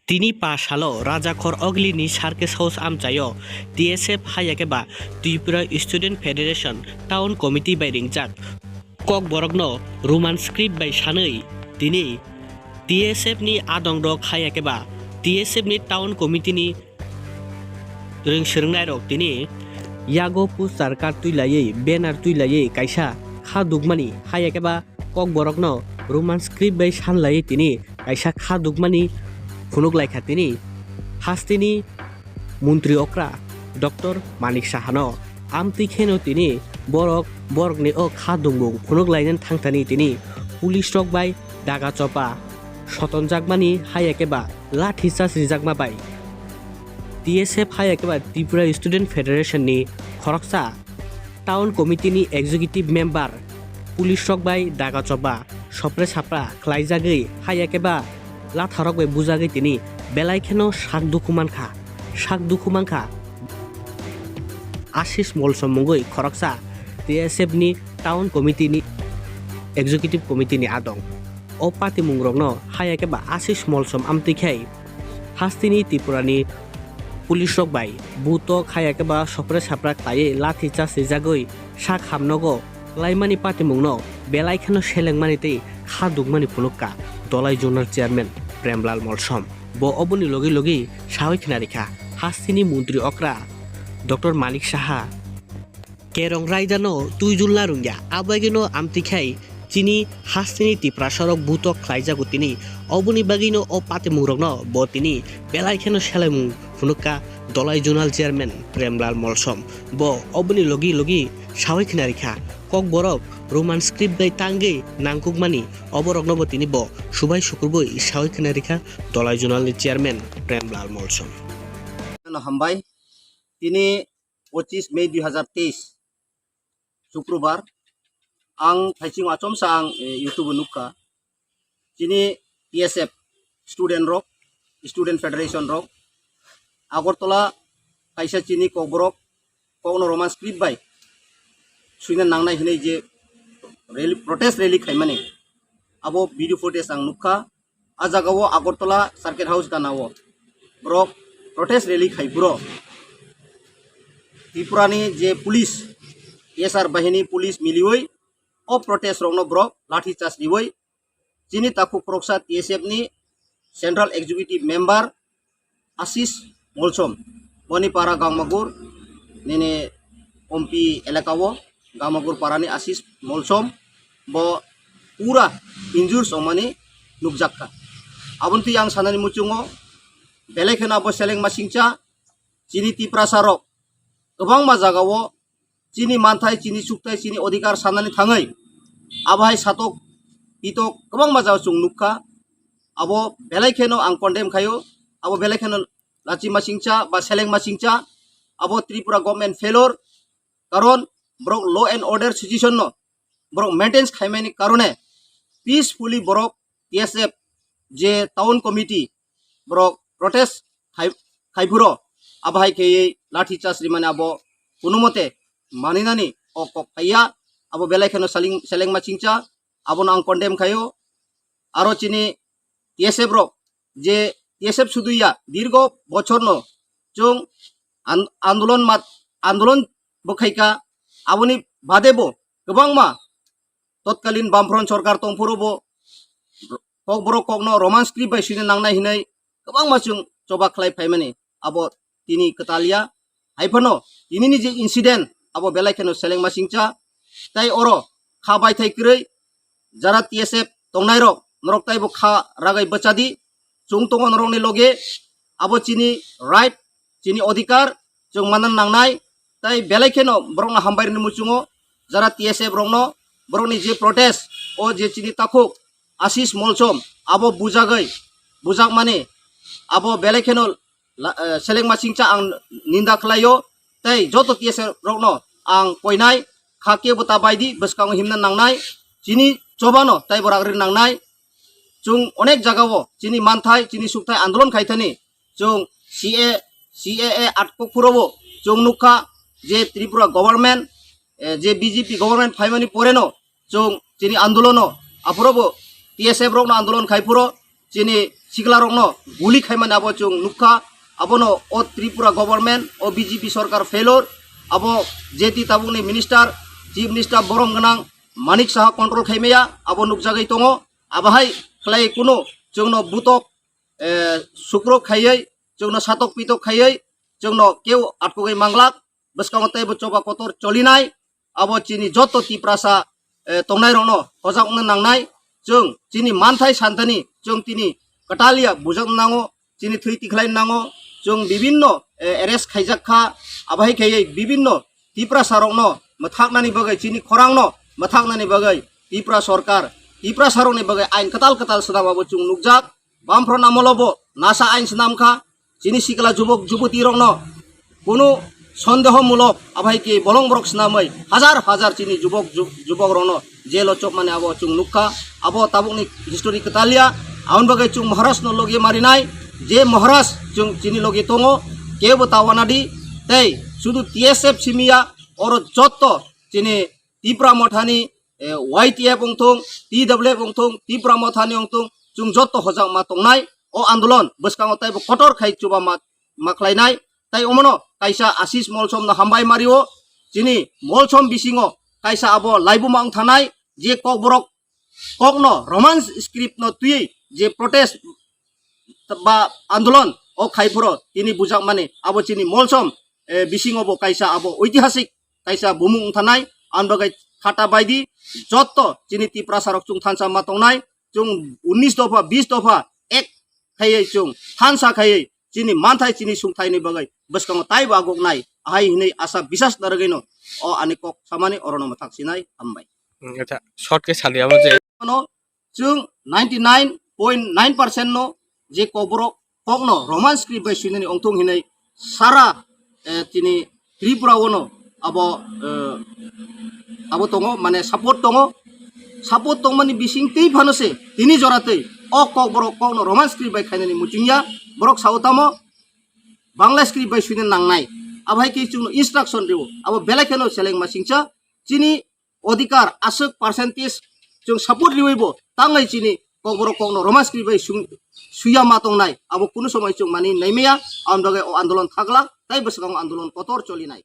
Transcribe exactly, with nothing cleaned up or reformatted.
Tini pa salo Rajakhor Ogli ni Circus House amchaio T S F haya khe ba Tripura Student Federation Town Committee bai ringjak kokborok no Roman script bai sanwi tini T S F ni adong rok haya khe ba T S F ni Town Committee ni rwng swrwngnairok tini yago poster card twi laiwi, banner twi laiwi kaisa kha dukmani, haya khe ba kokborokno Roman script bai san laiwi tini kaisa kha dukmani phunuk laikha tini hasteni montri okra Doctor Manik Sahano. Amtwi kheno tini borok borokni o kha dungmung phunuk lainani thangthani tini police rok bai daga chopa sotonjakmani, haya khe ba lathi charge rijakma bai T S F haya khe ba Tripura Student Federation ni khoroksa Town Committee ni Executive Member police rok bai daga choba sopre sapra khlaijagwi, haya khe ba latharok bai bujagwi tini belai kheno sak dukhu mankha, sak dukhu mankha. Ashish Molsom mungwi khoroksa T S F ni Town Committee ni Executive Committee ni adong. O patimung rokno haya khe ba Ashish Molsom amtwi khai hasteni Tripura ni police rok bai butok haya khe ba sopre sapra khlaiwi lathi charge rijagwi sak hamnogo klaimani patimungno belai kheno selengmani tei kha dukmani phunukka Dolai Zonal Chairman Premlal Molsom. Bo oboni logi logi sawi khna rikha hasteni montri okra Doctor Manik Saha. Kerong raidano twijulna rwngya, abagino amtwi khai chini hasteni Tiprasarok butok khlaijago tini. Oboni bagwino o patimungrokno bo tini belai kheno selaimung phunukka Dolai Zonal Chairman Premlal Molsom. Bo oboni logi logi sawi khna rikha, kokborok Roman script bai tangwi nangkukmani oborokno bo tini bo subai sukrubui sawi khna rikha Dolai Zonal ni Chairman Premlal Molsom. Hambai, tini pochis May dui hazar teis, Sukrobar, ang phaising achomsa ang, eh, YouTube o nukha. Chini T S F student rok, Student Federation rok, Agartala kaisa chini kokborok, kokno Roman script bai swina nangnai hinwi je rally, protest rally khaimani, abo video footage ang nukha. A jagao Agartala Circuit House ganao borok protest rally khai phuro Tripurani je police, S R bahini police miliwi o protest rokno borok lathi charge riwi chini takhuk khoroksa T S F ni Central Executive Member Ashish Molsom, boni para Gangmagur nini Ompi elakao Gangmagur parani Ashish Molsom bo pura injure wngmani nukjakha. Aboni twi ang sanani muchungo belai kheno abo seleng masingcha chini Tiprasa rok kwbangma jagao chini manthai, chini chukthai, chini odhikar sanani thangwi abo hai satok pitok kwbangma jagao chwng nukha. Abo belai kheno ang condemn khaio, abo belai kheno lachi masingcha ba seleng masingcha, abo Tripura government failure, karon borok law and order situation no borok maintain khaimani karone peacefully borok T S F je town committee borok protest khai, khai phuro abo hai khe lathi charge rimani abo kunumote maninani o kok phaiya, abo belai kheno saling seleng masingcha abono ang condemn khaio. Aro chini T S F rok je T S F sudu ya dirgo bochorno chwng an-, andolon mat-, andolon bo khaika, aboni bade bo kwbangma totkalin Bamfront sorkar tongphuru bo kokborok kokno Roman script bai swina nangnai hinwi kwbangma chwng choba khlai phaimani abo tini kwtal ya. Hai phano tinini je incident abo belai kheno seleng masingcha, tei oro kha baithai kwrwi jara T S F tongnairok norok taibo kha ragai bwchadi, chwng tongo norokni loge, abo chini right, chini odhikar, chwng manna nangnai, tei belai kheno borokno hambai rwni muchungo jara T S F rokno borokni je protest o je chini takhuk Ashish Molsom abo bujagwi bujakmani abo belai kheno la-, eh, seleng masingcha ang ninda khlaio, tei joto T S F rokno ang koinai, kha kebo ta baidi bwskango himna nangnai, chini chobano tei bo ragri nangnai. Chwng onek jagao chini manthai, chini sukthai andolon khaithani chwng C A, C A A atkok phurobo chwng nukha je Tripura government, eh, je B J P government phaimani poreno chwng chini andolono aphorobo T S F rokno andolon khai phuro chini siklarokno guli khaimani abo chwng nukha. Abono o Tripura government, o B J P sorkar failure, abo J T tabukni minister, chief minister borom gwnang Manik Saha control khaimaya, abo nukjagwi tongo. Abohai khlai kunu chwngno butok, eh, sukrok khaiwi, chwngno satok pitok khaiwi, chwngno keu atkogwi manglak, bwskango teibo choba kotor cholinai, abo chini joto Tiprasa, eh, tongnairokno hojak wngna nangnai, chwng chini manthai santani chwng tini kwtal ya bujakna nango, chini thwi tikhlai nango, chwng bibinno, eh, arrest khaijak kha, abohai khaiwi bibinno Tiprasarokno mwthaknani bagwi, chini khorangno mwthaknani bagwi Tipra sorkar, Tiprasarokni bagwi ain kwtal kwtal swnam abo chwng nukjak. Bamphro namolo bo nasa ain swnam kha, chini sikla jubok jubuti rokno kunu sondeho mulok abai ki bolong borok swnamwi hajar hajar chini jubok ju-, jubok rokno jelo chopmani abo chwng nukha. Abo tabukni history kwtalia, aboni bagwi chwng Maharaj no logi marinai, je Maharaj chwng chini logi tongo, kebo ta wanadi, tei sudu T S F simiya, oro jotto chini Tipra Mothani, eh, Y T F wngthung, T W F wngthung, Tipra Mothani wngthung, chwng jotto hojak ma tongnai. O andolon bwskango taibo kotor khai chuba ma, ma khlainai. Tai omono kaisa Ashish Molsom no hambai mario. Chini Molsom bisingo kaisa abo laibuma wngthanai, je kokborok kokno Roman script no twiwi je protest ba andolon o khai phuru tini bujakmani abo chini Molsom, eh, bisingo bo kaisa abo oitihasik kaisa bumung wngthanai, ang bagwi khata baidi jotto chini Tiprasa rok chwng thansa ma tongnai, chwng unis dopha, bis dopha ek khaiwi chwng thansa khaiwi chini manthai chini sungthaini bagwi bwskango taibo aguknai, ahai hinwi asa bisas narwgwino o ani kok samani orono mwthak sinai, hambai. Hmm, acha, short khe sadi abo je. Ano chwng ninety nine point nine percent no je kokborok kokno Roman script bai swinani ongthung hinwi sara, eh, tini Tripura ono abo, eh, abo tongo, mane support tongo. Support tongmani bising twi phano se tini jora twi o kokborok kokno Roman script bai khainani muchungya. Borok sao tamo Bangla script bai swina nangnai. Abo hai khe chwngno instruction rwo. Abo belai kheno seleng masingcha chini odhikar aswk percentage chwng support riwi bo tangwi chini kokborok kokno Roman script bai sung-, suya ma tongnai. Abo kunu somoi chwng mani naimaya, ang bagwi o andolon thagla, tai bwskango andolon kotor cholinai.